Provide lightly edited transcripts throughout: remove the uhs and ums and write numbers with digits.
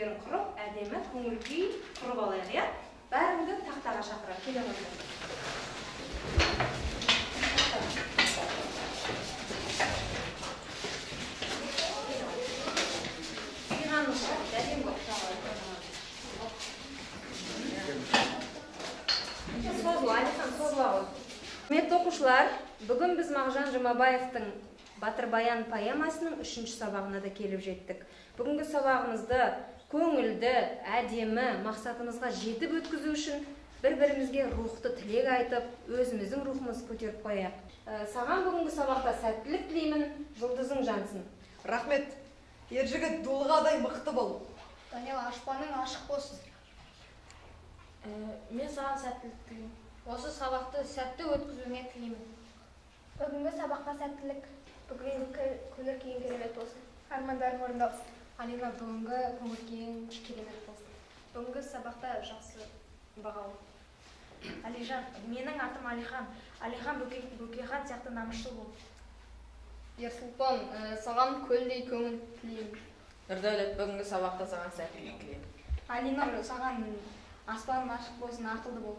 күйдерін құрып, әдемі көңіл күй құрып алайық, иә? Бәріңді тақтаға шақырамын. Келе қойыңдар. Құрметті оқушылар, бүгін біз Мағжан Жұмабаевтың Батыр Баян поэмасының 3-ші сабағына да келіп жеттік. Бүгінгі сабағымызды көңілді, әдемі, мақсатымызға жетіп өткізу үшін бір-бірімізге рухты тілек айтып, өзіміздің рухымызды көтеріп қояйық. Саған бүгінгі сабақта сәттілік тілеймін, жұлдызың жансын. Рахмет. Ер жігіт дулығадай мықты бол. Даниэл, ашпаның ашық болсын. Мен саған сәттілік тілеймін. Осы сабақты сәтті өткізуіңе тілеймін. Бүгінгі сабаққа сәттілік. Бүгінгі көңіл күйің керемет болсын. Армандарың орындалсын. Алина, бүгінгі көңіл күйің керемет болсын. Бүгінгі сабақта жақсы баға ал. Алижан, менің атым Алихан. Алихан Бөкейхан сияқты намысшыл бол. Ерсұлтан, саған көлдей көңіл тілеймін. Нұрдәулет, бүгінгі сабақта саған сәттілік тілеймін. Алина, саған аспаның ашық болсын, ақылды бол.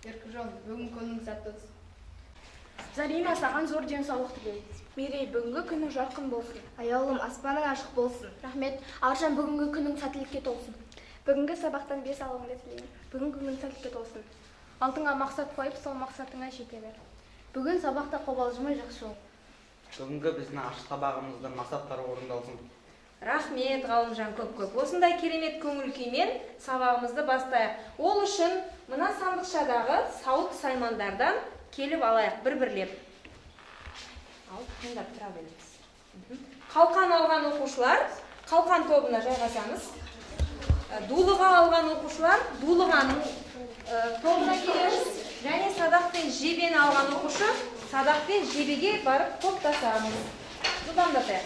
Еркінжан, бүгін көңілің сәтті өтсін. Зарина, саған зор денсаулық тілеймін. Мерей, бүгінгі күнің жарқын болсын. Аяулым, аспаның ашық болсын. Рахмет. Аржан, бүгінгі күнің сәттілікке толсын. Бүгінгі сабақтан 5 алуыңды тілеймін. Бүгінгі күнің сәттілікке толсын. Алдыңа мақсат қойып, сол мақсатыңа жете бер. Бүгін сабақта қобалжымай жақсы жол. Бүгінгі біздің ашық сабағымыздың мақсаттары орындалсын. Рахмет, Ғалымжан, көп-көп. Осындай керемет көңіл күймен сабағымызды бастайық. Ол үшін мына сандықшадағы сауыт саймандардан келіп алайық бір-бірлеп. Алып, тыңдап тұра береміз. Қалқан алған оқушылар, қалқан тобына жайғасамыз. Дулыға алған оқушылар, дулығаның тобына келеміз. Және садақ пен жебені алған оқушы, садақ пен жебеге барып топтасамыз. Жылдамдатайық.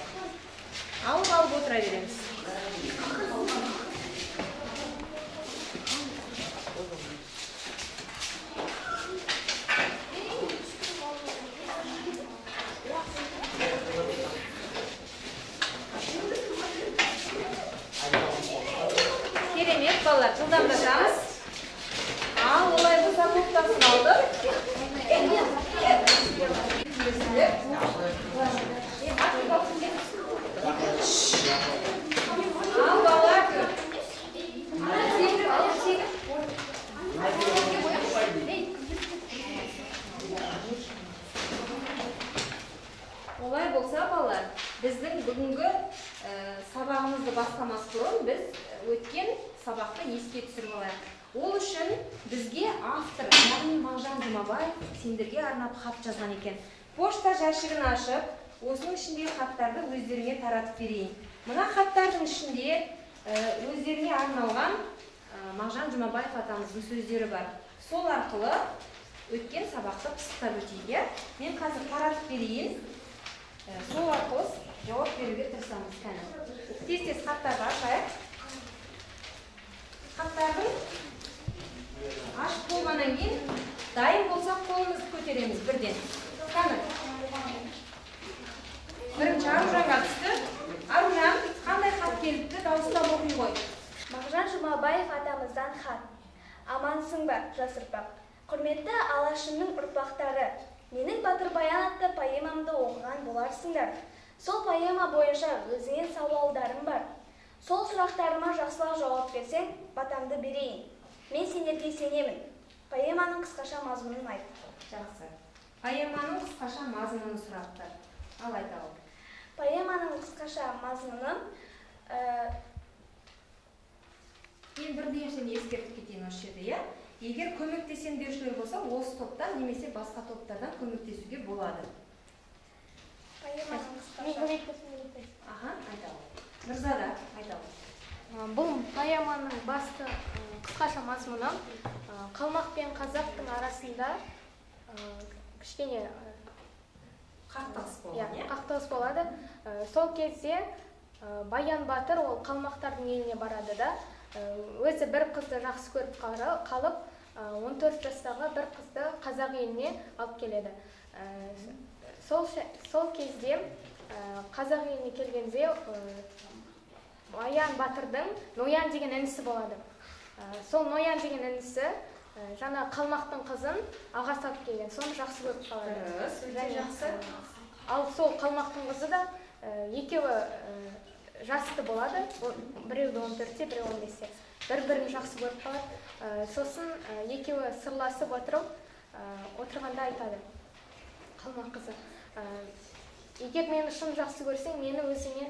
Алып-алып отыра береміз. Керемет, балалар, жылдамдатамыз. Ал, олай болса топтасын алдық. Ал, балалар, олай болса, балалар, біздің бүгінгі сабағымызды бастамас бұрын біз өткен сабақты еске түсіріп алайық. Ол үшін бізге автор, яғни Мағжан Жұмабаев сендерге арнап хат жазған екен. Пошта жәшігін ашып, осының ішіндегі хаттарды өздеріңе таратып берейін. Мына хаттардың ішінде өздеріңе арналған Мағжан Жұмабаев атамыздың сөздері бар. Сол арқылы өткен сабақты пысықтап өтейік, иә? Мен қазір таратып берейін. Сол арқылы жауап беруге тырысамыз. Кәні. Тез-тез хаттарды ашайық. Хаттардың ашып болғаннан кейін дайын болсақ қолымызды көтереміз бірден. Кәні. Бірінші Аружанға түсті. Аружан, қандай хат келіпті? Дауыстап оқи ғой. Мағжан Жұмабаев атамыздан хат. Амансың ба, жас ұрпақ? Құрметті Алашымның ұрпақтары, менің Батыр Баян атты поэмамды оқыған боларсыңдар. Сол поэма бойынша өзіңе сауалдарым бар. Сол сұрақтарыма жақсылап жауап берсең, батамды берейін. Мен сендерге сенемін. Поэманың қысқаша мазмұнын айт. Жақсы. Поэманың қысқаша мазмұнын сұрапты. Ал айта ал. Поэманың қысқаша мазмұны Мен бір нәрсені ескертіп кетейін осы жерде, иә? Егер көмектесем деушілер болса, осы топтан немесе басқа топтардан көмектесуге болады. Поэманың қысқаша. Аха, айта ал. Нұрзада, айта ал. Бұл поэманың басты қысқаша мазмұны қалмақ пен қазақтың арасында кішкене қақтығыс болады, иә? Қақтығыс болады. Сол кезде Баян батыр ол қалмақтардың еліне барады да, өзі бір қызды жақсы көріп қалып, 14 жастағы бір қызды қазақ еліне алып келеді. Сол кезде қазақ еліне келгенде Баян батырдың Ноян деген інісі болады. Сол Ноян деген інісі жаңа қалмақтың қызын ағасы алып келген, соны жақсы көріп қалады. Дұрыс, өте жақсы. Ал сол қалмақтың қызы да екеуі жасты болады, біреуі 14-те, біреуі 15-те. Бір-бірін жақсы көріп қалады. Сосын екеуі сырласып отырып, отырғанда айтады қалмақ қызы: егер мені шын жақсы көрсең, мені өзіңе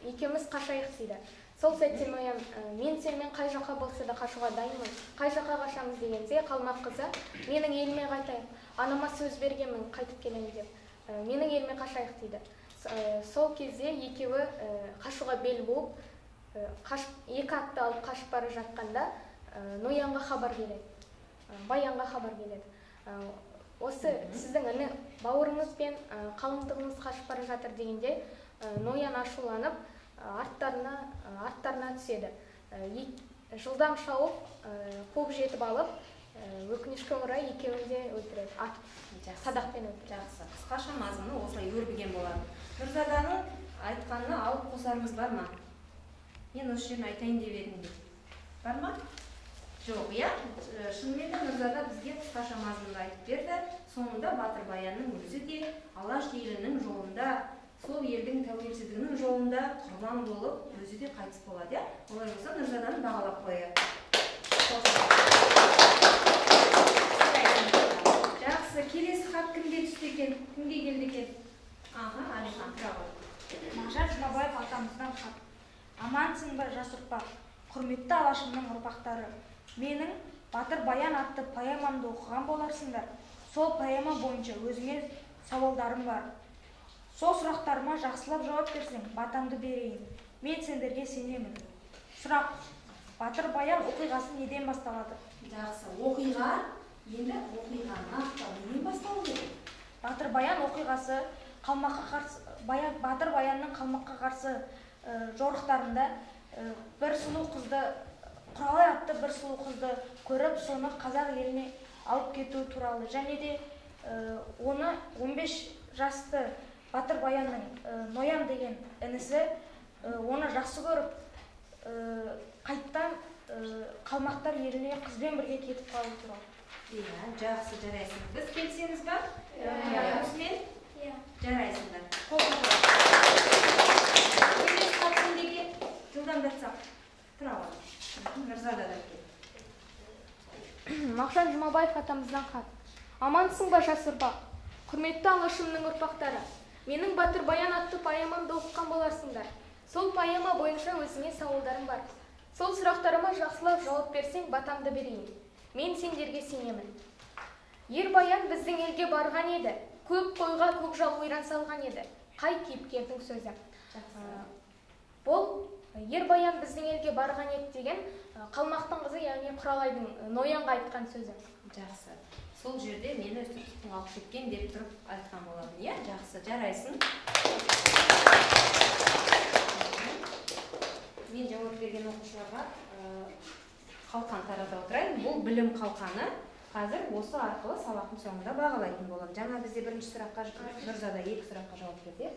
екеуміз қашайық дейді. Сол сәтте Ноян: мен сенімен қай жаққа болса да қашуға дайынмын, қай жаққа қашамыз дегенде, қалмақ қызы: менің еліме қайтайық, анама сөз бергенмін, қайтып келемін деп, менің еліме қашайық дейді. Сол кезде екеуі қашуға бел буып, екі атты алып қашып бара жатқанда Ноянға хабар келеді, Баянға хабар келеді. Осы сіздің іні бауырыңыз бен қалыңдығыңыз қашып бара жатыр дегенде, Ноян ашуланып арттарына түседі. Жылдам шауып, қуып жетіп алып, өкінішке орай екеуін де өлтіреді, атып, садақпен өлтіреді. Жақсы, қысқаша мазмұны осылай өрбіген болады. Нұрзаданың айтқанына алып қосарымыз бар ма? Мен осы жерін айтайын деп едім деп. Бар ма? Жоқ, иә? Шынымен де Нұрзада бізге қысқаша мазмұнды айтып берді. Соңында Батыр Баянның өзі де Алаш елінің жолында, сол елдің тәуелсіздігінің жолында құрбан болып, өзі де қайтыс болады, иә? Олай болса, Нұрзаданы бағалап қояйық. Жақсы, келесі хат кімге түсті екен? Кімге келді екен? Аха, Әлихан, тұра ғой. Мағжан Жұмабаев атамыздан хат. Амансың ба, жас ұрпақ, құрметті Алашымның ұрпақтары. Менің Батыр Баян атты поэмамды оқыған боларсыңдар. Сол поэма бойынша өзіңе сауалдарым бар. Сол сұрақтарыма жақсылап жауап берсең, батамды берейін. Мен сендерге сенемін. Сұрақ: Батыр Баян оқиғасы неден басталады? Жақсы, оқиға, енді оқиға нақты неден басталу керек? Батыр Баян оқиғасы қалмаққа қарсы, Батыр Баянның қалмаққа қарсы жорықтарында бір сұлу қызды, Құралай атты бір сұлу қызды көріп, соны қазақ еліне алып кету туралы және де оны 15 жасты Батыр Баянның Ноян деген інісі оны жақсы көріп, қайттан қалмақтар еліне қызбен бірге кетіп қалу туралы. Иә, жақсы, жарайсың. Біз келісеміз ба? Иә. Осымен? Иә. Жарайсыңдар. Қол қойыңдар. Келесі хат кімдеге? Жылдамдатсақ. Тұра ғой. Нұрзада да кел. Мағжан Жұмабаев атамыздан хат. Амансың ба, жас ұрпақ, құрметті Алашымның ұрпақтары. Менің Батыр Баян атты поэмамды оқыған боларсыңдар. Сол поэма бойынша өзіңе сауалдарым бар. Сол сұрақтарыма жақсылап жауап берсең, батамды берейін. Мен сендерге сенемін. Ер Баян біздің елге барған еді. Көп қойға көкжал ойран салған еді. Қай кейіпкердің сөзі? Бұл Ер Баян біздің елге барған еді деген қалмақтың қызы, яғни Құралайдың Ноянға айтқан сөзі. Жақсы. Сол жерде мені өстіп тұтқынға алып кеткен деп тұрып айтқан болатын, иә? Жақсы, жарайсың. Мен жауап берген оқушыларға қалқан тарата отырайын. Бұл білім қалқаны. Қазір осы арқылы сабақтың соңында бағалайтын боламын. Жаңа бізде бірінші сұраққа Нұрзада екі сұраққа жауап берді.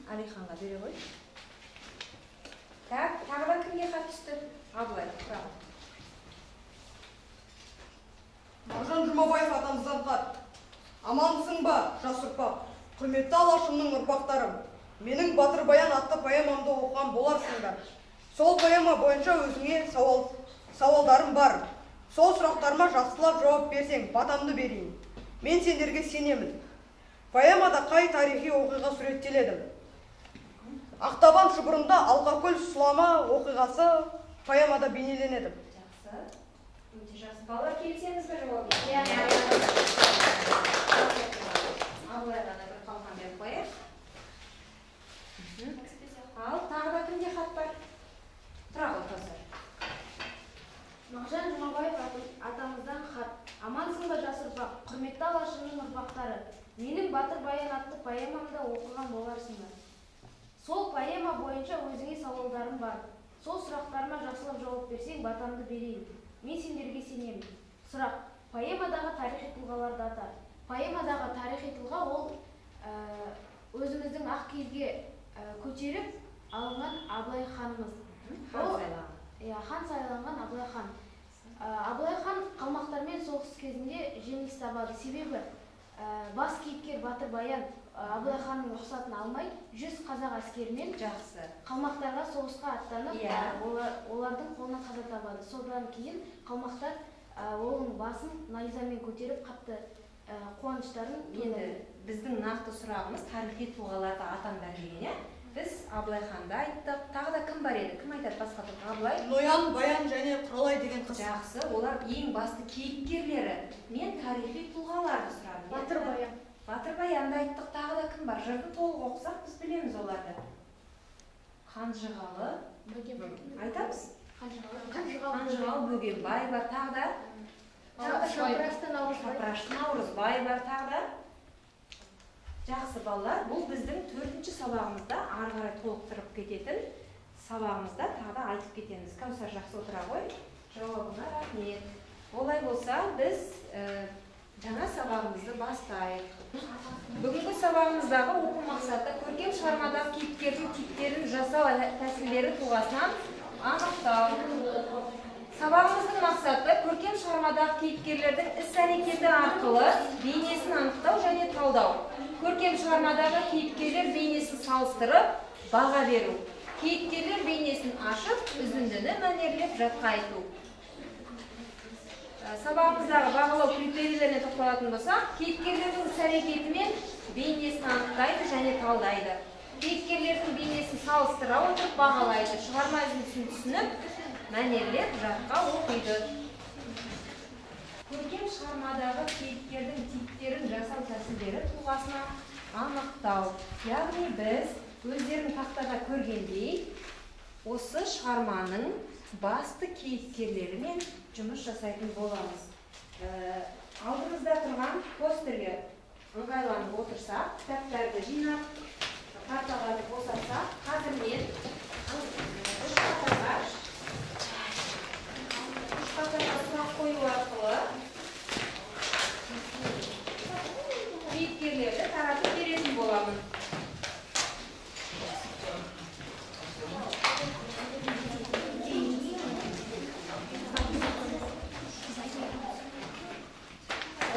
Әлиханға бере ғой. Так, тағы да кімге хат түсті? Абылай, тұра ғой. Мағжан Жұмабаев атамыздан хат. Амансың ба, жас ұрпақ, құрметті Алашымның ұрпақтары. Менің Батыр Баян атты поэмамды оқыған боларсыңдар. Сол поэма бойынша өзіңе сауалдарым бар. Сол сұрақтарыма жақсылап жауап берсең, батамды берейін. Мен сендерге сенемін. Поэмада қай тарихи оқиға суреттеледі? Ақтабан шұбырында Алқакөл сұлама оқиғасы поэмада бейнеленеді. Жақсы. Өте жақсы. Балалар, келісеміз бе жауабына? Иә. Абылайға да бір қалқан беріп қояйық. Ал тағы да кімде хат бар? Тұра ғой, Кәусар. Мағжан Жұмабаев атамыздан хат. Амансың ба, жас ұрпақ, құрметті Алашымның ұрпақтары. Менің Батыр Баян атты поэмамды оқыған боларсыңдар. Сол поэма бойынша өзіңе сауалдарым бар. Сол сұрақтарыма жақсылап жауап берсең, батамды берейін. Мен сендерге сенемін. Сұрақ: поэмадағы тарихи тұлғаларды ата. Поэмадағы тарихи тұлға ол өзіміздің ақ киізге көтеріп, алынған Абылай ханымыз. Хан сайланған Абылай хан. Абылай хан қалмақтармен соғыс кезінде жеңіліс табады. Себебі бас кейіпкер Батыр Баян Абылай ханның рұқсатын алмай 100 қазақ әскерімен қалмақтарға соғысқа аттанып, олардың қолынан қаза табады. Содан кейін қалмақтар оның басын найзамен көтеріп қатты қуаныштарын. Енді біздің нақты сұрағымыз тарихи тұлғаларды атаңдар деген, иә? Біз Абылай ханды айттық. Тағы да кім бар еді? Кім айтады басқа тұлға? Абылай, Ноян, Баян және Құралай деген қыз. Жақсы, олар ең басты кейіпкерлері. Мен тарихи тұлғаларды сұрадым. Батыр Баян. Батыр Баянды айттық. Тағы да кім бар? Жырды толық оқысақ біз білеміз оларды. Қанжығалы айтамыз? Қанжығалы Бөгенбай бар, тағы да. Шапырашты Наурызбай бар, тағы да. Жақсы балалар, бұл біздің 4-ші сабағымызда ары қарай толықтырып кететін сабағымызда тағы да айтып кетеміз. Кәусар, жақсы отыра ғой. Жауабыңа рахмет. Олай болса, біз жаңа сабағымызды бастайық. Бүгінгі сабағымыздағы оқу мақсаты көркем шығармадағы кейіпкердің типтерін жасау тәсілдері тұлғасынан анықтау. Сабағымыздың мақсаты көркем шығармадағы кейіпкерлердің іс-әрекеті арқылы бейнесін анықтау және талдау. Көркем шығармадағы кейіпкерлер бейнесін салыстырып, баға беру. Кейіпкерлер бейнесін ашып, үзіндіні мәнерлеп жатқа айту. Сабағымыздағы бағалау критерийлеріне тоқталатын болсақ, кейіпкерлердің іс-әрекеті мен бейнесін анықтайды және талдайды. Кейіпкерлердің бейнесін салыстыра отырып бағалайды. Шығарма үзіндісін түсініп, мәнерлеп жатқа оқиды. Көркем шығармадағы кейіпкердің типтерін жасау тәсілдері тұлғасына анықтау. Яғни біз өздерің тақтада көргендей, осы шығарманың басты кейіпкерлерімен жұмыс жасайтын боламыз. Алдымызда тұрған постерге ыңғайланып отырсақ, кітаптарды жинап, карталарды босатсақ, қазір мен үш қатарға сұрақ қою арқылы кейіпкерлерді таратып беретін боламын.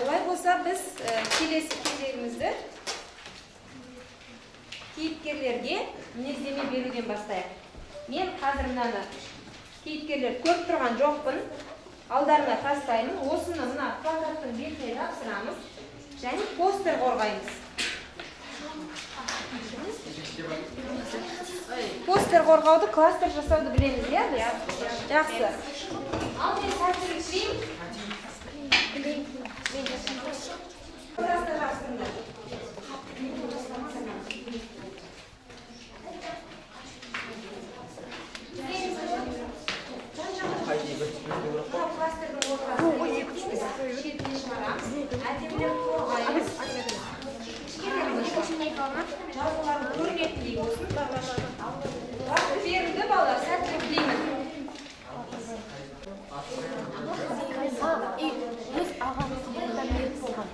Олай болса, біз келесі кезегімізді кейіпкерлерге мінездеме беруден бастайық. Мен қазір мынаны кейіпкерлер көріп тұрған жоқпын, алдарына тастаймын. Осыны мына плакаттың бетіне жапсырамыз және постер қорғаймыз. Постер қорғауды, кластер жасауды білеміз, иә біз? Жақсы. Ал мен сәттілік тілеймін. Ортасына жапсырыңдар. Кластердің ортасына шетіне шығарамыз, әдемілеп қорғаймыз. Жазуларын көрінетіндей болсын. Уақыт берілді, балалар, сәттілік тілеймін. Өз ағамыз мерт болған.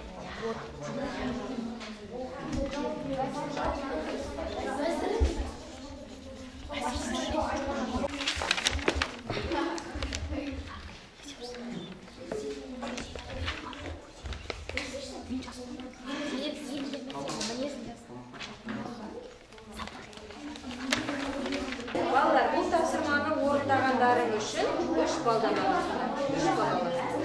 Балалар, бұл тапсырманы орындағандарың үшін 3 балдан аласыңдар. 3 балл аласыңдар.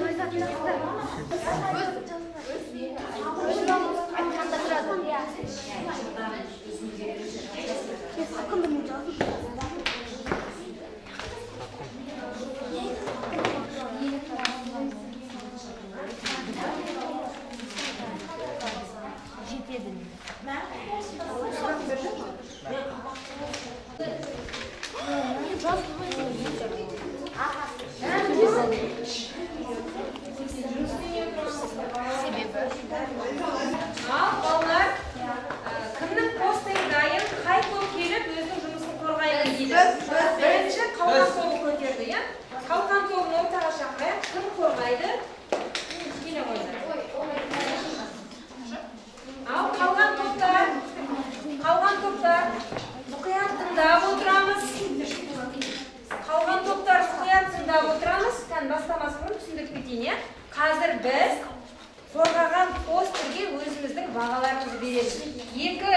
бағаларымызды береміз. Екі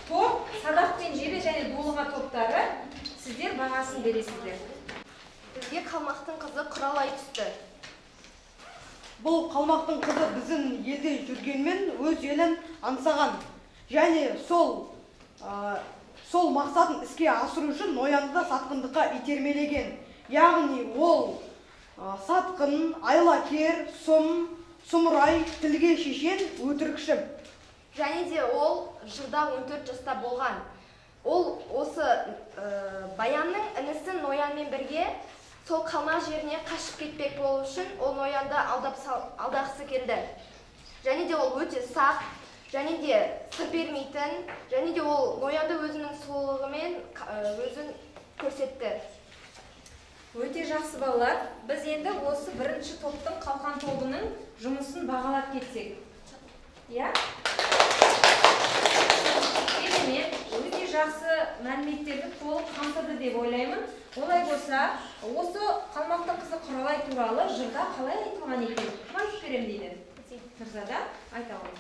топ, Садақ пен Жебе және Дулыға топтары, сіздер бағасын бересіздер. Бізге қалмақтың қызы Құралай түсті. Бұл қалмақтың қызы біздің елде жүргенмен өз елін аңсаған және сол мақсатын іске асыру үшін Ноянды да сатқындыққа итермелеген. Яғни ол сатқын, айлакер, сұм, сұмырай, тілге шешен, өтірікші. Және де ол жырда 14 жаста болған. Ол осы Баянның інісі Ноянмен бірге сол қалмақ жеріне қашып кетпек болу үшін ол Ноянды алдағысы келді. Және де ол өте сақ, және де сыр бермейтін, және де ол Ноянды өзінің сұлулығымен өзін көрсетті. Өте жақсы балалар, біз енді осы бірінші топтың, қалқан тобының жұмысын бағалап кетсек. Иә? Керемет, өте жақсы мәліметтерді толық қамтыды деп ойлаймын. Олай болса, осы қалмақтың қызы Құралай туралы жырда қалай айтылған екен? Кім айтып берем дейді? Мырзада, айта ғой.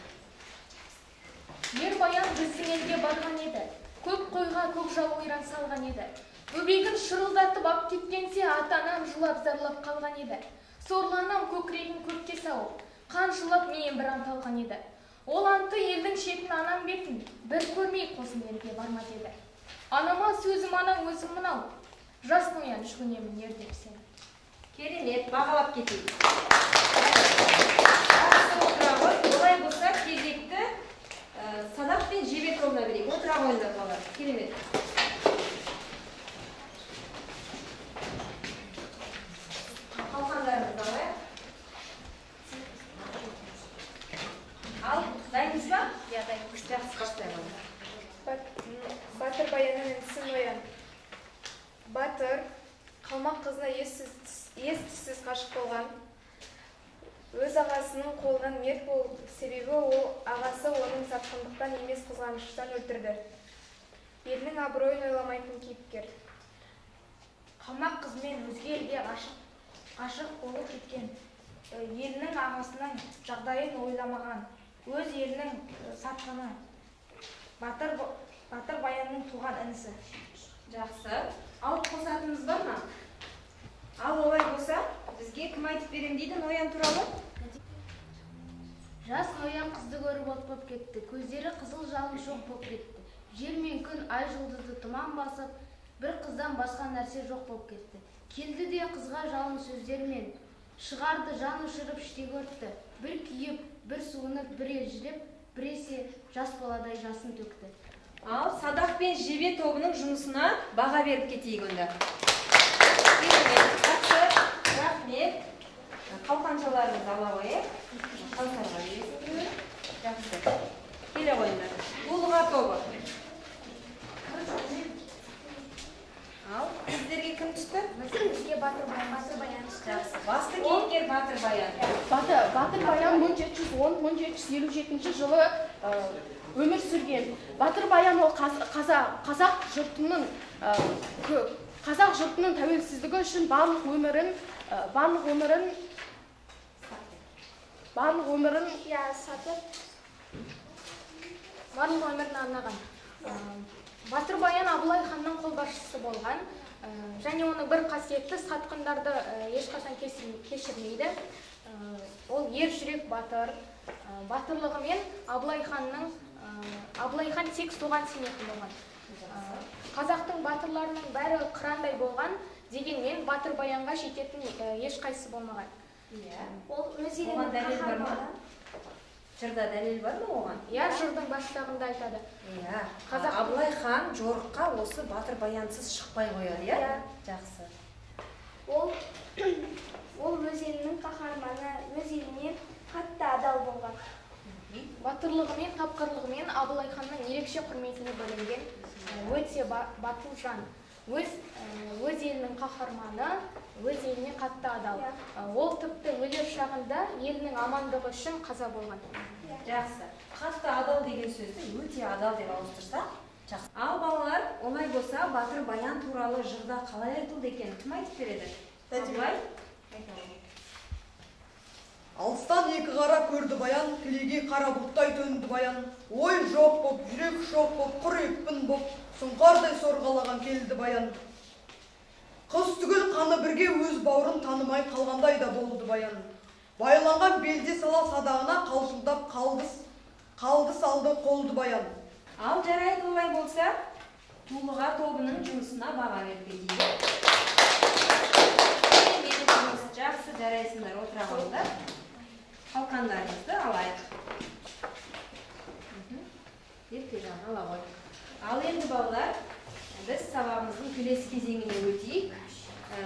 Ер Баян біздің елге барған еді. Көп қойға көк жал ойран салған еді. Бөбегін шырылдатып ап кеткенсе, ата-анам жылап зарлап қалған еді. Сорлы анам көкірегін көкке сауып, қан жылап мен бір ант алған еді. Ол анты елдің шетін, анам бетін бір көрмей қосын елге барма деді. Анама сөзім ана, өзім мынау. Жас Ноян жүгінемін ер деп сені. Керемет, бағалап кетейік. Жақсы, отыра ғой. Олай болса, кезекті Садақ пен Жебе тобына берейік. Отыра қойыңдар балалар. Керемет. Қалқандарымызды алайық. Ал, дайынбыз ба? Иә, дайынбыз. Жақсы, бастаймыз. Батыр Баянның інісі Ноян. Батыр қалмақ қызына ес-түссіз ғашық болған. Өз ағасының қолынан мерт болды, себебі ол ағасы оның сатқындықтан емес қызғаныштан өлтірді. Елінің абыройын ойламайтын кейіпкер. Қалмақ қызымен өзге елге ғашық болып кеткен. Елінің ағасының жағдайын ойламаған. Өз елінің сатқыны. Батыр Баянның туған інісі. Жақсы. Алып қосатынымыз бар ма? Ал олай болса, бізге кім айтып берем дейді Ноян туралы? Жас Ноян қызды көріп от боп кетті. Көздері қызыл жалын шоқ боп кетті. Жер мен күн, ай жұлдызды тұман басып, бір қыздан басқа нәрсе жоқ боп кетті. Келді де қызға жалын сөздермен шығарды, жан ұшырып іштегі өртті. Бір күйіп, бір суынып, бір елжіреп, біресе жас баладай жасын төкті. Ал Садақ пен Жебе тобының жұмысына баға беріп кетейік онда. Жақсы, рахмет. Қалқаншаларымызды ала қояйық. Қалқанға бересіңдер. Жақсы. Келе қойыңдар. Дулыға тобы. Ал, сіздерге кім түсті? Бізге Батыр Баян түсті. Жақсы. Басты кейіпкер Батыр Баян. Батыр Баян 1710-1757 жылы өмір сүрген. Батыр Баян ол қазақ жұртының тәуелсіздігі үшін барлық өмірін арнаған. Батыр Баян Абылай ханның қолбасшысы болған, және оның бір қасиетті сатқындарды ешқашан кешірмейді. Ол ер жүрек батыр. Батырлығымен Абылай хан тек соған сенетін болған. Қазақтың батырларының бәрі қырандай болған, дегенмен Батыр Баянға жететін ешқайсысы болмаған. Ол өз елінің қаһарманы. Жырда дәлел бар ма оған? Иә, жырдың бас жағында айтады. Иә. Абылай хан жорыққа осы Батыр Баянсыз шықпай қояды, иә? Жақсы. Ол өз елінің қаһарманы, өз еліне қатты адал болған. Батырлығымен, тапқырлығымен Абылай ханның ерекше құрметіне бөленген өте батыл жан. Өз елінің қаһарманы, өз еліне қатты адал. Ол тіпті өлер шағында елінің амандығы үшін қаза болған. Жақсы. Қатты адал деген сөзді өте адал деп ауыстырсақ, жақсы. Ал балалар, олай болса, Батыр Баян туралы жырда қалай айтылды екен? Кім айтып береді? Абылай? Алыстан екі қара көрді Баян, кілегей қара бұлттай төнді Баян. Ой жоқ боп, жүрек шоқ боп, құр екпін боп, сұңқардай сорғалаған келді Баян. Қыз түгіл қаны бірге өз бауырын танымай қалғандай да болды Баян. Байланған белде сала садағына қалшылдап қалды салды қолды Баян. Ал жарайды, олай болса, Тулыға тобының жұмысына баға беріп кетейік. Жақсы, жарайсыңдар, отыра қалыңдар. Қалқандарымызды алайық. Еркежан, ала ғой. Ал енді балалар, біз сабағымыздың келесі кезеңіне өтейік.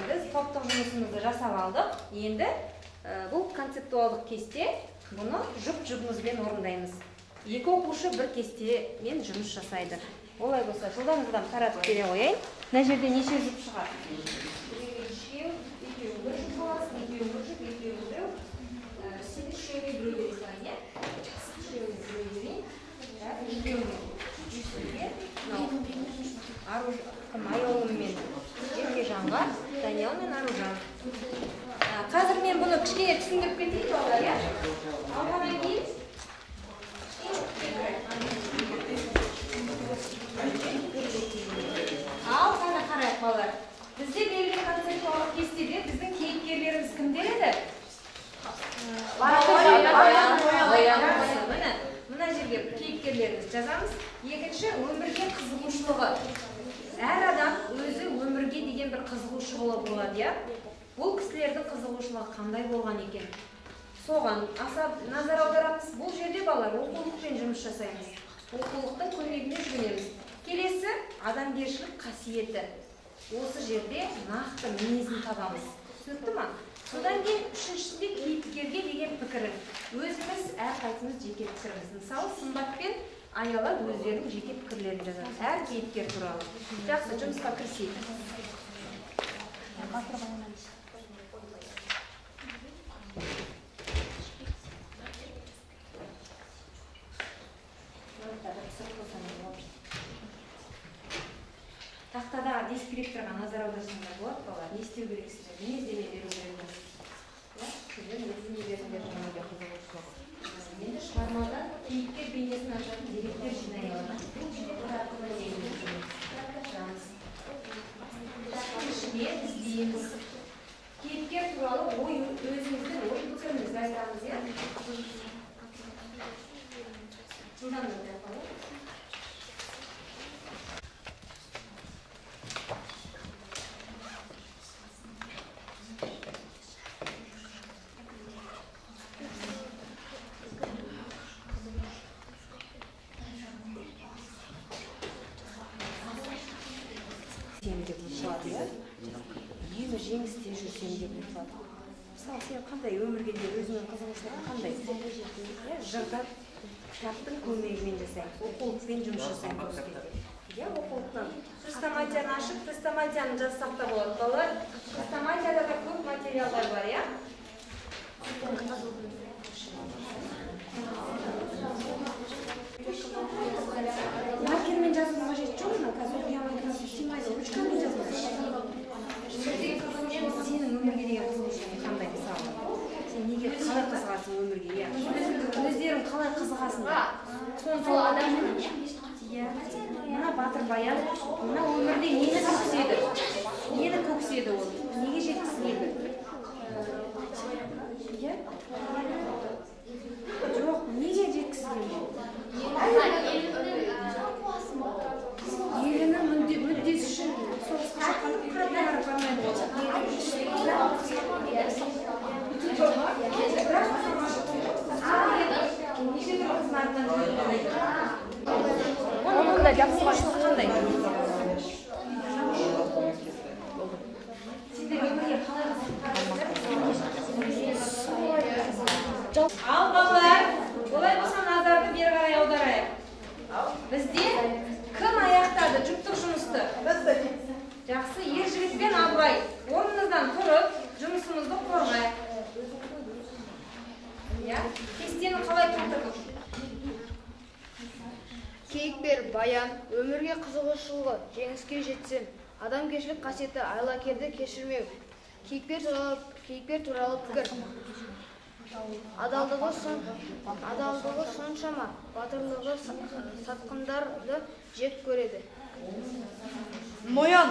Біз топтық жұмысымызды жасап алдық. Енді бұл концептуалдық кесте, бұны жұп-жұбымызбен орындаймыз. Екі оқушы бір кестемен жұмыс жасайды. Олай болса, жылдам-жылдам таратып бере қояйын. Мына жерде неше жұп шығады? Біреу, екеуі бір жұп боласың, екеуі бір жұп, екеуі біреу. Сен үшеуіне біреу бере салайын, иә? Үшеуіне біреу берейін. Үшеуіне үшеуге. Аяулым мен Еркежанға, Даниял мен Аружан. Қазір мен бұны кішкене түсіндіріп кетейін, балалар, иә? Алғаннан кейін ал қана қарайық, балалар. Бізде берілген концептуалдық кестеде біздің кейіпкерлеріміз кімдер еді? Міне, мына жерге кейіпкерлерімізді жазамыз. Екінші, өмірге қызығушылығы. Әр адам өзі өмірге деген бір қызығушылығы болады, иә? Бұл кісілердің қызығушылығы қандай болған екен? Соған аса назар аударамыз. Бұл жерде балалар оқулықпен жұмыс жасаймыз. Оқулықтың көмегіне жүгінеміз. Келесі адамгершілік қасиеті. Осы жерде нақты мінезін табамыз. Түсінікті ма? Содан кейін үшіншісінде кейіпкерге деген пікірін. Өзіміз әрқайсымыз жеке пікіріміз. Мысалы, Сымбат пен Аяла өздерінің жеке пікірлерін жазады. Әр кейіпкер туралы. Жақсы, жұмысқа кірісейік. Тақтадағы дескрипторға назар аударсаңдар болады, балалар. Не істеу керексіздер, мінездеме беру керек. Сіздер мінездеме беріңдер. Енді шығармадан кейіпкер бейнесін ашатын деректер жинай аламыз. Бұл жерде кітапты кітаптың ішіне іздейміз. Кейіпкер туралы ой, өзіміздің ой пікірімізді айтамыз, иә? Жылдам өтіп қалайық. Деп ұмтылады, иә? Үнемі жеңісте жүрсем деп ұмтылады. Мысалы, сен қандай өмірге де өзіңнің қызығушылығың қандай? Иә, жырда кітаптың көмегімен жасаймыз, оқулықпен жұмыс жасаймыз осы кезде. Иә, оқулықтан. Хрестоматияны ашып, хрестоматияны жазсақ та болады, балалар. Хрестоматияда да көп материалдар бар, иә? Маркермен жазудың қажеті жоқ, мына қазір ұямай сыймайды, ручкамен жазыңыз. Сенің өмірге деген қызығушылығың қандай, мысалы? Сен неге қалай қызығасың өмірге, иә? Өздерің қалай қызығасыңдар? Соны сол адам, иә. Мына Батыр Баян, мына өмірде нені көкседі? Нені көкседі ол? Неге жеткісі келді? Иә? Жоқ, неге жеткісі келді? Елінің мүддесі үшін соғысқа шыққанда қыраттан қарап бармайды ғой. Бірақ неше түрлі қыздың артынан жүріп қалмайды. Оның да қызығушылығы қандай? Сендер өмірге қалай қызығасыңдар? Ал балалар, олай болса назарды бері қарай аударайық. Бізде кім аяқтады жұптық жұмысты? Жақсы, ер жігіт пен Абылай. Орнымыздан тұрып, жұмысымызды қорғайық. Иә, кестені қалай толтырдық? Кейіпкер Баян, өмірге қызығушылығы, жеңіске жетсем, адамгершілік қасиеті, айлакерді кешірмеу. Кейіпкер туралы пікір. Адалдығы соншама, батырлығы сатқындарды жек көреді. Ноян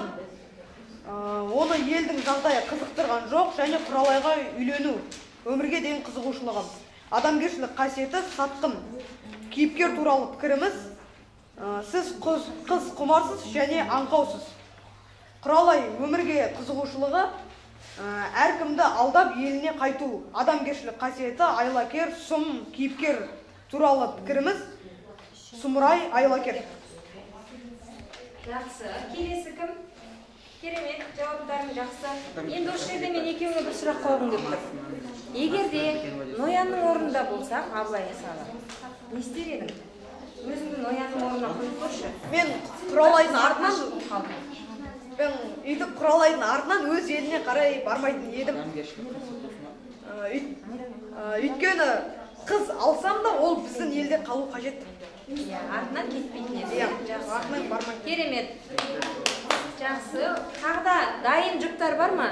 оны елдің жағдайы қызықтырған жоқ және Құралайға үйлену өмірге деген қызығушылығы. Адамгершілік қасиеті сатқын. Кейіпкер туралы пікіріміз: сіз қыз құмарсыз және аңқаусыз. Құралай өмірге қызығушылығы әркімді алдап еліне қайту. Адамгершілік қасиеті айлакер, сұм. Кейіпкер туралы пікіріміз: сұмырай, айлакер. Жақсы. Келесі кім? Керемет, жауаптарың жақсы. Енді осы жерде мен екеуіңе бір сұрақ қойғым келіп тұр. Егер де Ноянның орнында болсақ, Абылай, мысалы, не істер едің? Өзіңді Ноянның орнына қойып көрші. Мен Құралайдың артынан мен өйтіп Құралайдың артынан өз еліне қарай бармайтын едім. Өйткені қыз алсам да ол біздің елде қалу қажет. Иә, артынан кетпейтін еді. Иә, жақсы. Артынан бармайтын. Керемет. Жақсы. Тағы да дайын жұптар бар ма?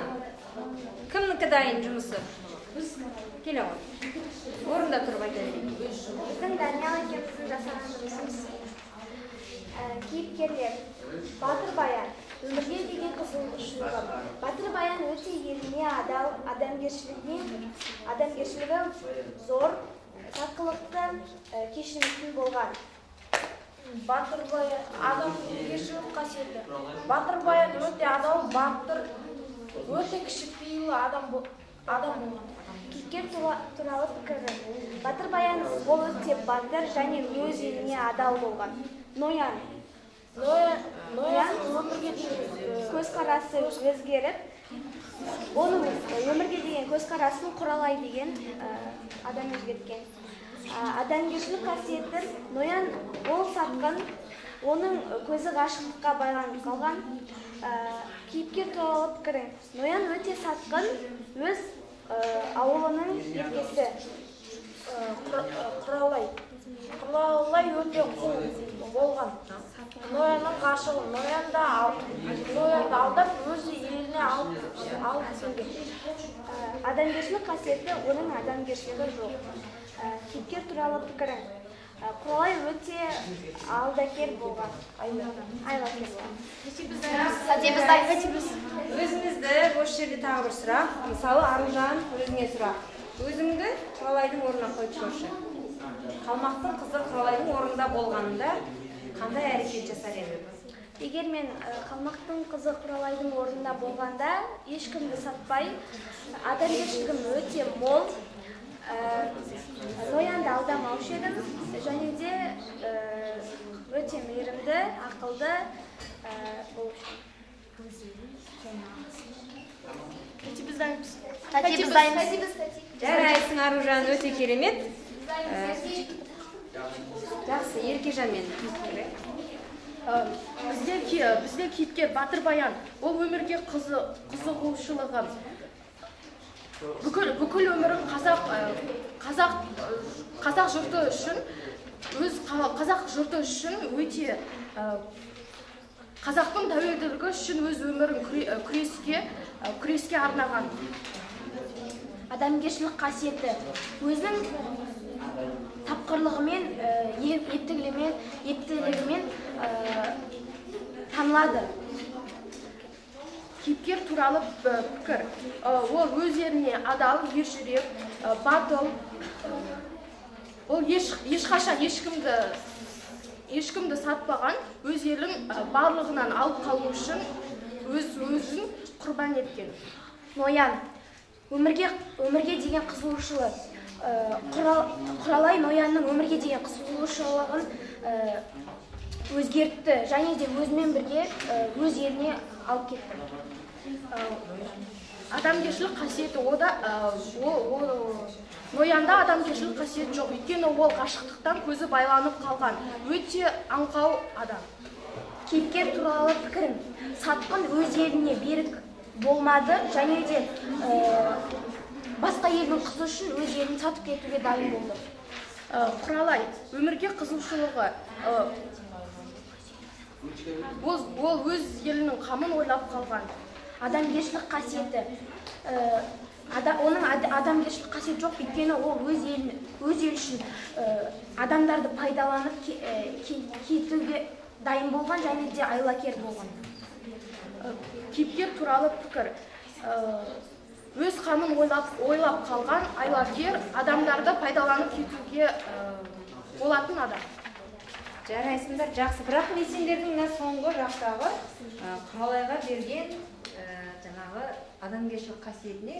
Кімнікі дайын жұмысы? Келе ғой. Орында тұрып айта берейік. Біздің Даниял екеуміздің жасаған жұмысымыз. Кейіпкерлер. Батыр Баян. Өмірге деген қызығушылығы. Батыр Баян өте еліне адал, адамгершілігі зор, сатқылықты кешірмейтін болған. Батыр Баян адамгершілік қасиеті. Батыр Баян өте адал, батыр, өте кішіпейіл адам болған. Кейіпкер туралы пікірі. Батыр Баян ол өте батыр және өз еліне адал болған. Ноян. Ноян өмірге деген көзқарасы өзгеріп, оның өмірге деген көзқарасын Құралай деген адам өзгерткен. Адамгершілік қасиеті Ноян ол сатқын, оның көзі ғашықтыққа байланып қалған. Кейіпкер туралы пікірі. Ноян өте сатқын, өз ауылының еркесі. Құралай. Құралай өте қу болған. Ноянның ғашығы. Ноянды алдап өз еліне алып келген. Адамгершілік қасиеті оның адамгершілігі жоқ. Кейіпкер туралы пікірі. Құралай өте алдакер болған. Айлакер болған. Өзіңізді осы жерде тағы бір сұрақ. Мысалы, Аружан, өзіңе сұрақ. Өзіңді Құралайдың орнына қойып көрші. Қалмақтың қызы Құралайдың орнында болғанында қандай әрекет жасар едің? Егер мен қалмақтың қызы Құралайдың орнында болғанда, ешкімді сатпай, адамгершілігім өте мол, Ноянды алдамаушы едім, және де өте мейірімді, ақылды болушы едім. Жарайсың, Аружан, өте керемет. Жақсы, Еркежан мен. Бізде кейіпкер Батыр Баян. Ол өмірге қызығушылығы. Бүкіл өмірін қазақ жұрты үшін, өз қазақ жұрты үшін өте қазақтың тәуелділігі үшін өз өмірін күреске арнаған. Адамгершілік қасиеті өзінің тапқырлығымен, ептілігімен танылады. Кейіпкер туралы пікір. Ол өз еліне адал, ержүрек, батыл. Ол ешқашан ешкімді сатпаған, өз елін барлығынан алып қалу үшін өз-өзін құрбан еткен. Ноян өмірге деген қызығушылығы. Құралай Ноянның өмірге деген қызығушылығын өзгертті және де өзімен бірге өз еліне алып кетті. Адамгершілік қасиеті ода, Ноянда адамгершілік қасиет жоқ, өйткені ол ғашықтықтан көзі байланып қалған, өте аңқау адам. Кейіпкер туралы пікірім. Сатқын өз еліне берік болмады және де басқа елдің қызы үшін өз елін сатып кетуге дайын болды. Құралай өмірге қызығушылығы, ол өз елінің қамын ойлап қалған. Адамгершілік қасиеті. Оның адамгершілік қасиеті жоқ, өйткені ол өз елі үшін адамдарды пайдаланып кетуге дайын болған және де айлакер болған. Кейіпкер туралы пікір. Өз қамын ойлап қалған айлакер, адамдарды пайдаланып кетуге болатын адам. Жарайсыңдар, жақсы. Бірақ мен сендердің мына соңғы жақтағы Құралайға берген жаңағы адамгершілік қасиетіне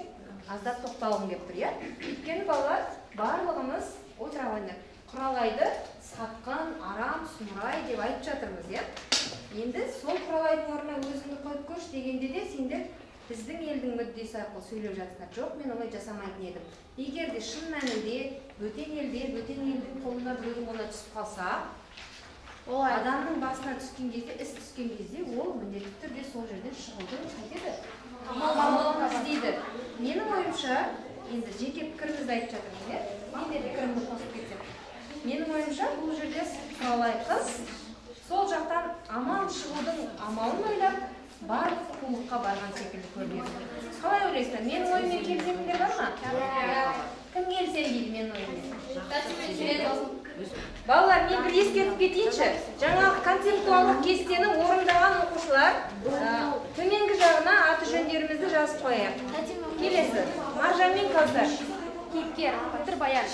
аздап тоқталғым келіп тұр, иә? Өйткені балалар, барлығымыз отыра қойыңдар. Құралайды сатқын, арам, сұмырай деп айтып жатырмыз, иә? Енді сол Құралайдың орнына өзіңді қойып көрші дегенде де сендер біздің елдің мүддесі арқылы сөйлеп жатсыңдар. Жоқ, мен олай жасамайтын едім. Егер де шын мәнінде бөтен елде, бөтен елдің қолына, біреудің қолына түсіп қалса, ол адамның басына түскен кезде, іс түскен кезде ол міндетті түрде сол жерден шығудың қайтеді? Амалын іздейді. Менің ойымша, енді жеке пікірімізді айтып жатырмын, иә? Мен де пікірімді қосып кетсем. Менің ойымша, бұл жерде Құралай қыз сол жақтан аман шығудың амалын ойлап, барлық қулыққа барған секілді көрінеді. Қалай ойлайсыздар? Менің ойыммен келісетіндер бар ма? Кім келісемін дейді менің ойыммен? Балалар, мен бір ескертіп кетейінші. Жаңағы концептуалдық кестені орындаған оқушылар төменгі жағына аты жөндерімізді жазып қояйық. Келесі, Маржан мен Кәусар. Кейіпкер Батыр Баян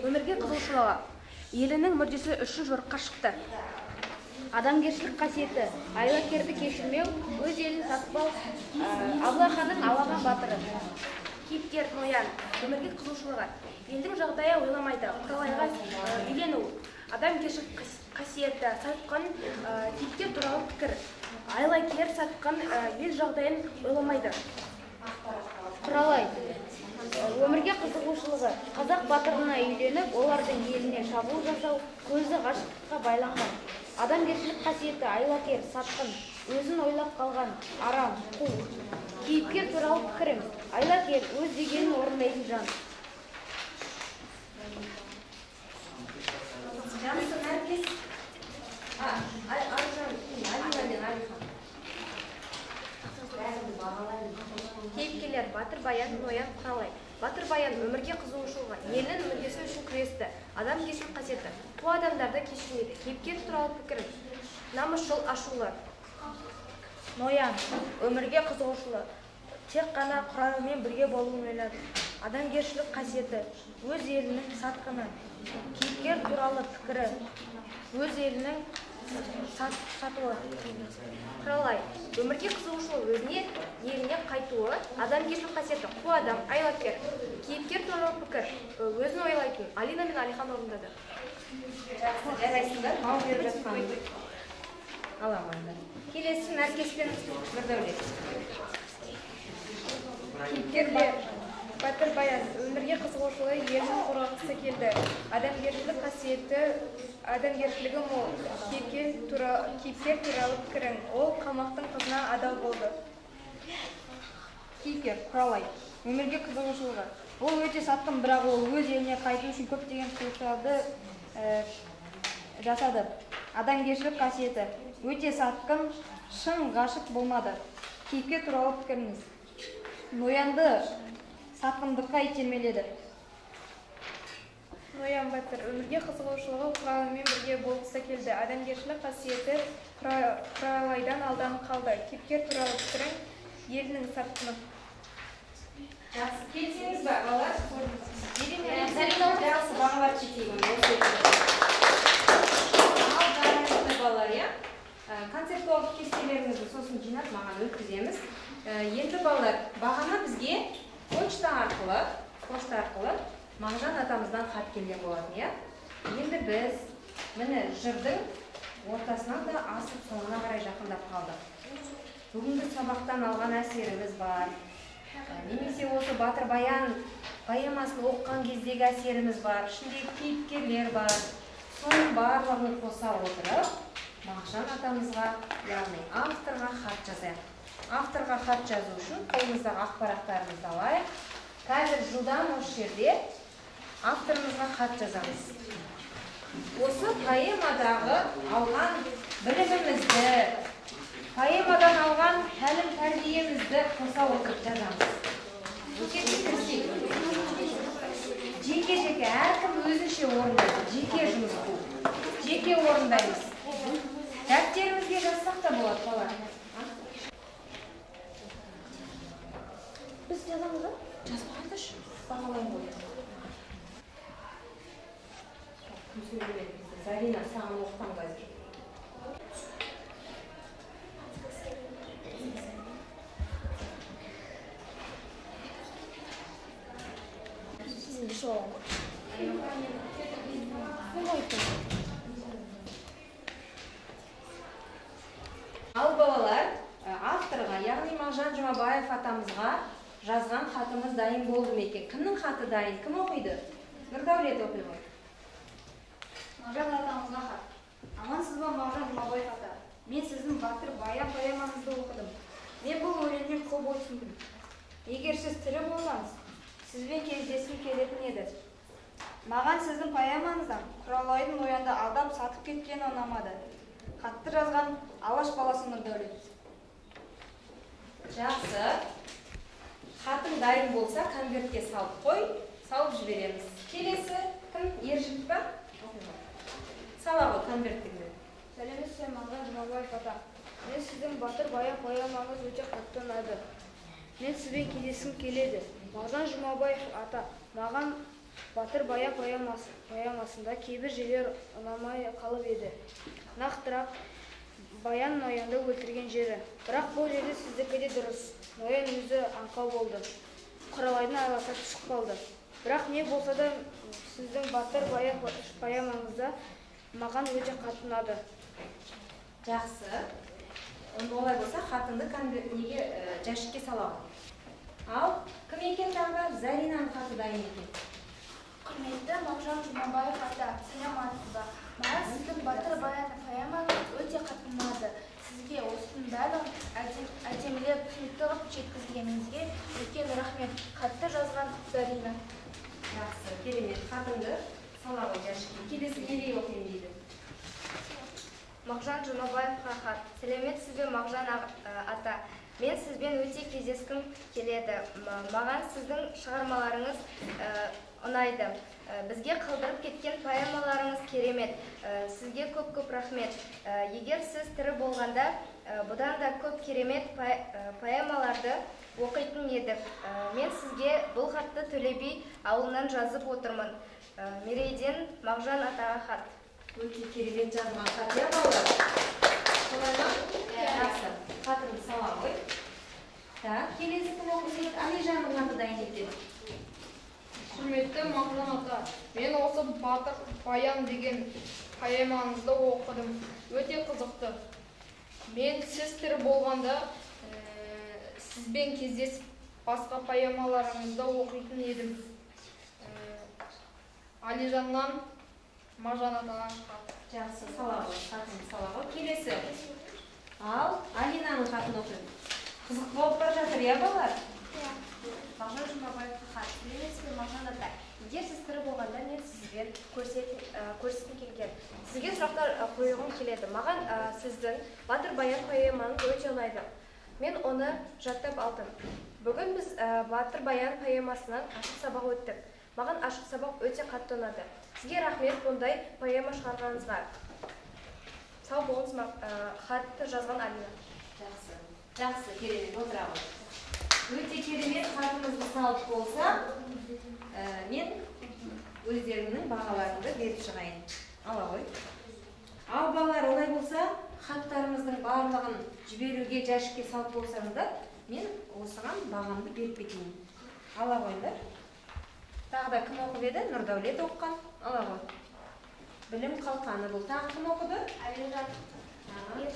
өмірге қызығушылығы, елінің мүддесі үшін жорыққа шықты. Адамгершілік қасиеті, айлакерді кешірмеу, өз елін сатпау, Абылай ханның алаған батыры. Кейіпкер Ноян өмірге қызығушылығы, елдің жағдайы ойламайды, Құралайға үйлену, адамгершілік қасиеті, сатқын. Кейіпкер туралы пікір, айлакер, сатқын, ел жағдайын ойламайды. Құралай өмірге қызығушылығы, қазақ батырына үйленіп, олардың еліне шабуыл жасау, көзі ғашықтыққа байланған. Адамгершілік қасиеті, айлакер, сатқын, өзін ойлап қалған, арам, қу. Кейіпкер туралы пікірім, айлакер, өз дегенін орындайтын жан. Жақсы, Наргиз. Аружан, Алина мен Алихан. Кейіпкерлер Батыр Баян, Ноян, Құралай. Батыр Баян өмірге қызығушылығы, елінің мүддесі үшін күресті, адамгершілік қасиеті, қу адамдарды кешірмейді. Кейіпкер туралы пікірім, намысшыл, ашулы. Ноян өмірге қызығушылығы, тек қана Құралаймен бірге болуын ойлады. Адамгершілік қасиеті, өз елінің сатқыны. Кейіпкер туралы пікірі, өз елінің сатуы. Құралай өмірге қызығушылығы, өзіне еліне қайтуы, адамгершілік қасиеті, қу адам, айлакер. Кейіпкер туралы пікір, өзін ойлайтын. Алина мен Алихан орындады. Жақсы, жарайсыңдар. Мал беріп жатқан ала қойыңдар. Келесі Наркес пен Нұрдәулет. Кейіпкерлер Батыр Баян өмірге қызығушылығы, елін қорғағысы келді. Адамгершілік қасиеті, адамгершілігі мол. Кейіпкер туралы пікірің, ол қалмақтың қызына адал болды. Кейіпкер Құралай өмірге қызығушылығы, ол өте сатқын, бірақ ол өз еліне қайту үшін көптеген қулықтарды жасады. Адамгершілік қасиеті, өте сатқын, шын ғашық болмады. Кейіпкер туралы пікіріңіз, Ноянды сатқындыққа итермеледі. Ноян батыр өмірге қызығушылығы, Құралаймен бірге болғысы келді. Адамгершілік қасиеті, Құралайдан алданып қалды. Кейіпкер туралы пікірің, елінің сатқыны. Жақсы, келісеміз ба, балалар? Жақсы, бағалар кетейік. Ал жарайды, балалар, иә? Концептуалдық кестелерімізді сосын жинап маған өткіземіз. Енді балалар, бағана бізге почта арқылы Мағжан атамыздан хат келген болатын, иә? Енді біз міне жырдың ортасынан да асып соңына қарай жақындап қалдық. Бүгінгі сабақтан алған әсеріміз бар. Немесе осы Батыр Баян поэмасын оқыған кездегі әсеріміз бар, ішіндегі кейіпкерлер бар. Соның барлығын қоса отырып, Мағжан атамызға, яғни авторға хат жазайық. Авторға хат жазу үшін қолымыздағы ақпараттарымызды алайық. Қазір жылдам осы жерде авторымызға хат жазамыз. Осы поэмадағы алған білімімізді, поэмадан алған тәлім тәрбиемізді қоса отырып жазамыз. Кеттік, кірісейік. Жеке-жеке, әркім өзінше орындайды. Жеке жұмыс бұл. Жеке орындаймыз. Дәптерімізге жазсақ та болады, бала. Біз жазамыз ба? Жазбағандашы, бағалаймын ғой. Кім сөйлемеді бізде? Зарина, саған оқытам қазір. Ал балалар, авторға, яғни Мағжан Жұмабаев атамызға жазған хатымыз дайын болды ма екен? Кімнің хаты дайын? Кім оқиды? Нұрдәулет оқи ғой. Мағжан атамызға хат. Амансыз ба, Мағжан Жұмабаев ата? Мен сіздің Батыр Баян поэмаңызды оқыдым. Мен бұл өлеңнен көп ой түсіндім. Егер сіз тірі болсаңыз, сізбен кездескім келетін еді. Маған сіздің поэмаңыздан Құралайдың Ноянды алдап сатып кеткені ұнамады. Хатты жазған Алаш баласы Нұрдәулет. Жақсы. Хатың дайын болса, конвертке салып қой, салып жібереміз. Келесі кім? Ержігіт па? Сала ғой конверттіңді. Сәлеметсіз бе, Мағжан Жұмабаев ата. Мен сіздің Батыр Баян поэмаңыз өте қатты ұнады. Мен сізбен кездескім келеді. Мағжан Жұмабаев ата, маған Батыр Баян поэмасында кейбір жерлер ұнамай қалып еді. Нақтырақ, Баян Ноянды өлтірген жері. Бірақ бұл жерде сіздікі де дұрыс. Ноян өзі аңқау болды. Құралайдың айласына түсіп қалды. Бірақ не болса да сіздің Батыр Баян поэмаңызда маған өте қатты ұнады. Жақсы. Онда олай болса хатыңды неге жәшікке сала ғой. Ал кім екен тағы? Заринаның хаты дайын екен. Құрметті Мағжан Жұмабаев ата, саламатсыз ба? Маған сіздің Батыр Баян поэмаңыз өте қатты ұнады. Сізге осының барлығын әдемілеп түсінікті қылып жеткізгеніңізге үлкен рахмет. Хатты жазған Зарина. Жақсы, керемет. Хатыңды сала ғой жәшікке. Келесі Мерей оқимын дейді. Мағжан Жұмабаевқа хат. Сәлеметсіз бе, Мағжан ата? Мен сізбен өте кездескім келеді. Маған сіздің шығармаларыңыз ұнайды. Бізге қалдырып кеткен поэмаларыңыз керемет. Сізге көп-көп рахмет. Егер сіз тірі болғанда, бұдан да көп керемет поэмаларды оқитын едік. Мен сізге бұл хатты Төле би ауылынан жазып отырмын. Мерейден Мағжан атаға хат. Өте керемет жазылған хат, иә, балалар? Солай ма? Жақсы. Хатыңды сала ғой. Так, келесі кім оқиды? Алижанның хаты дайын екен. Құрметті Мағжан ата, мен осы Батыр Баян деген поэмаңызды оқыдым. Өте қызықты. Мен сіз тірі болғанда сізбен кездесіп басқа поэмаларыңызды оқитын едім. Алижаннан Мағжан атаға хат. Жақсы, сала ғой, хатыңды сала ғой. Келесі. Ал, Алинаның хатын оқиын. Қызық болып бара жатыр, иә, балалар? Мағжан Жұмабаевқа хат. Сәлеметсіз бе, Мағжан ата? Егер сіз тірі болғанда, мен сізбен көріскім келген. Сізге сұрақтар қойғым келеді. Маған сіздің Батыр Баян поэмаңыз өте ұнайды. Мен оны жаттап алдым. Бүгін біз Батыр Баян поэмасынан ашық сабақ өттік. Маған ашық сабақ өте қатты ұнады. Сізге рахмет бұндай поэма шығарғаныңызға. Сау болыңыз, хатты жазған Алина. Жақсы, жақсы, керемет, отыра ғой. Өте керемет хатымызды салып болса, мен өздеріңнің бағаларыңды беріп шығайын. Ала ғой. Ал балалар, олай болса, хаттарымыздың барлығын жіберуге жәшікке салып болсаңыздар, мен осыған бағамды беріп кетейін. Ала қойыңдар. Тағы да кім оқып еді? Нұрдәулет оқыған. Ала ғой. Білім қалқаны бұл. Тағы кім оқыды? Алижан.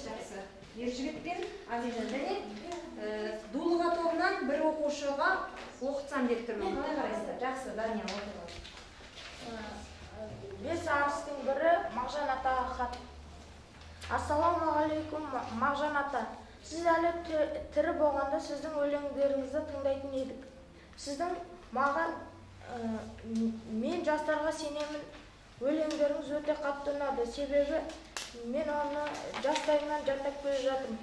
Жақсы. Ержігіт пен Алижан. Және Дулыға тобынан бір оқушыға оқытсам деп тұрмын. Қалай қарайсыздар? Жақсы, Дания оқы. Бес арыстың бірі Мағжан атаға хат. Ассалаумағалейкум, Мағжан ата. Сіз әлі тірі болғанда сіздің өлеңдеріңізді тыңдайтын едік. Сіздің маған мен жастарға сенемін, өлеңдеріңіз өте қатты ұнады. Себебі мен оны жастайымнан жаттап келе жатырмын.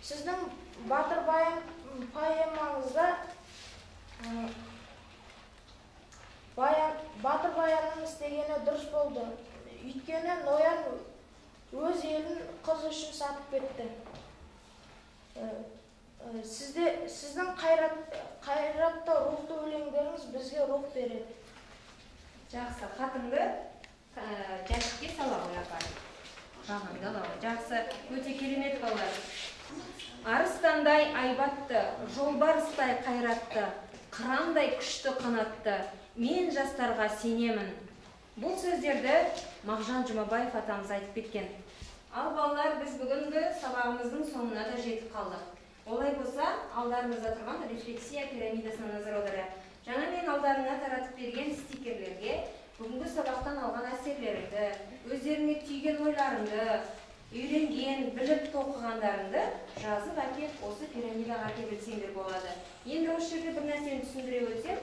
Сіздің Батыр Баян поэмаңызда Батыр Баянның істегені дұрыс болды. Өйткені Ноян өз елін қыз үшін сатып кетті. Сіздің қайратты рухты өлеңдеріңіз бізге рух береді. Жақсы, хатыңды жәшікке сала ғой апарып. Бағаңды ала ғой. Жақсы, өте керемет балалар. Арыстандай айбатты, жолбарыстай қайратты, қырандай күшті қанатты, мен жастарға сенемін. Бұл сөздерді Мағжан Жұмабаев атамыз айтып кеткен. Ал балалар, біз бүгінгі сабағымыздың соңына да жетіп қалдық. Олай болса, алдарымызда тұрған рефлексия пирамидасына назар аударайық. Жаңа мен алдарыңа таратып берген стикерлерге бүгінгі сабақтан алған әсерлеріңді, өздеріңе түйген ойларыңды, үйренген, біліп тоқығандарыңды жазып әкеп осы пирамидаға әкеп ілсеңдер болады. Енді осы жерде бір нәрсені түсіндіре өтсем,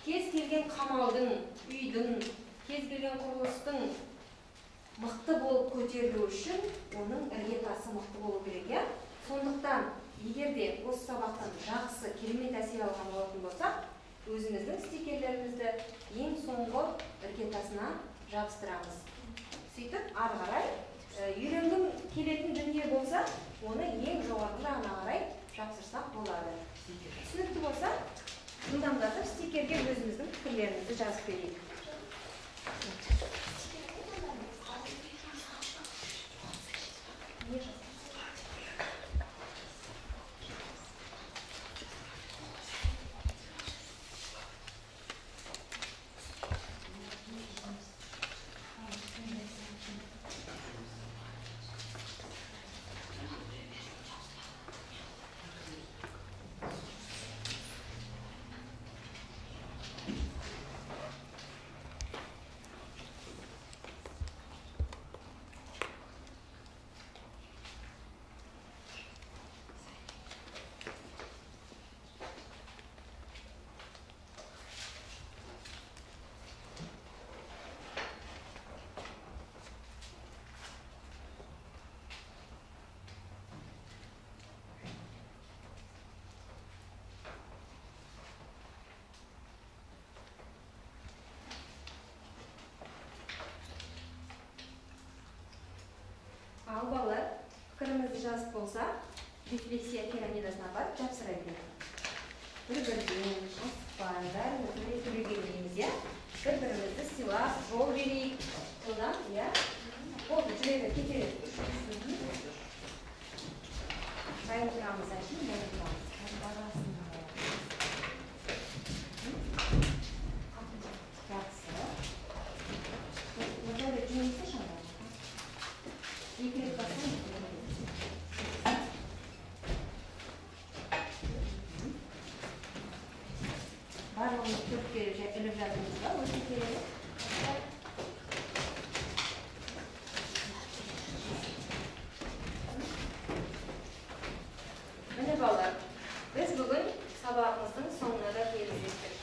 кез келген қамалдың, үйдің, кез келген құрылыстың мықты болып көтерілу үшін оның іргетасы мықты болу керек, иә? Сондықтан егер де осы сабақтан жақсы, керемет әсер алған болатын болсақ, өзіміздің стикерлерімізді ең соңғы іргетасына жабыстырамыз. Сөйтіп ары қарай үйренгім келетін дүние болса, оны ең жоғарғы жағына қарай жапсырсақ болады. Түсінікті болса, жылдамдатып стикерге өзіміздің пікірлерімізді жазып берейік. Ал балалар, пікірімізді жазып болса, рефлексия пирамидасына барып жапсыра берейік. Бір-бірден, асықпай, бәріміз бірге түрегелмейміз, иә? Бір-бірімізді сыйлап, жол берейік. Содан, иә? Болды, жүре бер, кете бер. Жай отырамыз, әшейін жай отырамыз. Барасың. Жақсы. Нұрдәулет, жөнелсеші анда. Екі рет бассаң, барлығымыз төртке іліп жатырмыз ба? Өте керемет. Міне балалар, біз бүгін сабағымыздың соңына да келіп жеттік.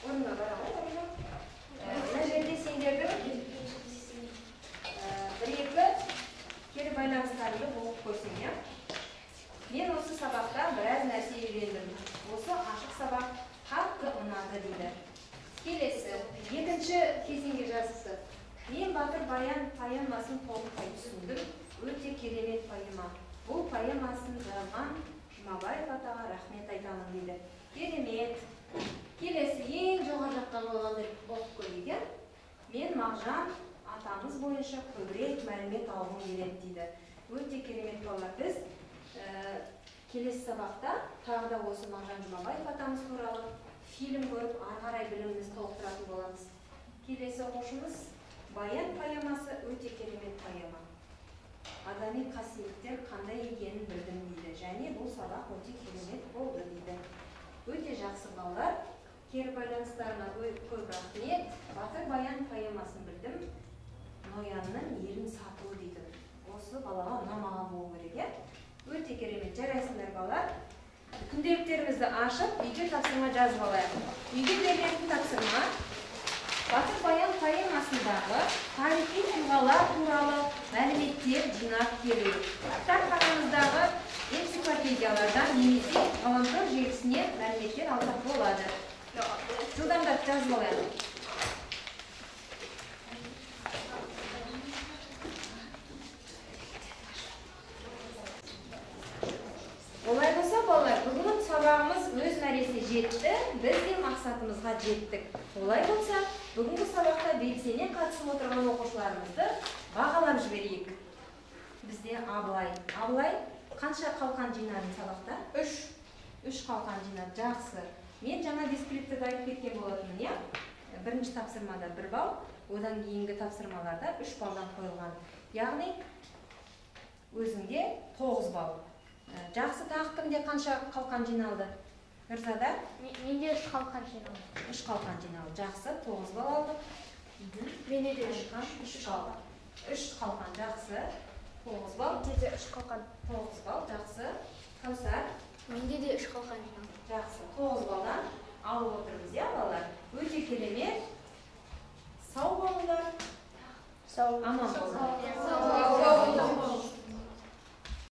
Орнына бара ғой, Аружан. Мына жерде сендердің бір-екі кері байланыстарыңды оқып көрсең, иә? Мен осы сабақта біраз нәрсе үйрендім. Осы ашық сабақ қатты ұнады дейді. Келесі, екінші кезеңге жазыпты. Мен Батыр Баян поэмасын толықтай түсіндім. Өте керемет поэма. Бұл поэмасын жазған Жұмабаев атаға рахмет айтамын дейді. Керемет. Келесі, ең жоғары жақтан қойғанды оқып көрейік, иә? Мен Мағжан атамыз бойынша көбірек мәлімет алғым келеді дейді. Өте керемет балалар. Біз келесі сабақта тағы да осы Мағжан Жұмабаев атамыз туралы фильм көріп, ары қарай білімімізді толықтыратын боламыз. Келесі оқушымыз Баян поэмасы өте керемет поэма. Адами қасиеттер қандай екенін білдім дейді. Және бұл сабақ өте керемет болды дейді. Өте жақсы балалар. Кері байланыстарына көп рахмет. Батыр Баян поэмасын білдім. Ноянның елін сату дейді. Осы балаға ұнамаған болу керек, иә? Өте керемет. Жарайсыңдар балалар. Күнделіктерімізді ашып, үйге тапсырма жазып алайық. Үйге берілетін тапсырма Батыр Баян поэмасындағы тарихи тұлғалар туралы мәліметтер жинап келу. Кітапханамыздағы Энциклопедиялардан немесе ғаламтор желісінен мәліметтер алсақ болады. Жылдамдап жазып алайық. Олай болса, балалар, бүгінгі сабағымыз өз мәресіне жетті, біз де мақсатымызға жеттік. Олай болса, бүгінгі сабақта белсене қатысып отырған оқушыларымызды бағалап жіберейік. Бізде Абылай. Абылай қанша қалқан жинадың сабақта? 3. 3 қалқан жинады. Жақсы. Мен жаңа дескриптивті айтып кеткен болатынмын, иә? Бірінші тапсырмада 1 балл, одан кейінгі тапсырмаларда 3 баллдан қойылған. Яғни өзіңде 9 балл. Жақсы, тағы кімде қанша қалқан жиналды? Мырзада? Менде 3 қалқан жиналды. 3 қалқан жиналды. Жақсы, 9 балл алдық. Менде де 3 қалқан. 3 қалқан, жақсы. 9 балл. Менде де 3 қалқан. 9 балл, жақсы. Кәусар? Менде де 3 қалқан жиналды. Жақсы, 9 баллдан алып отырмыз, иә, балалар? Өте керемет. Сау болыңдар. Сау. Аман болыңдар.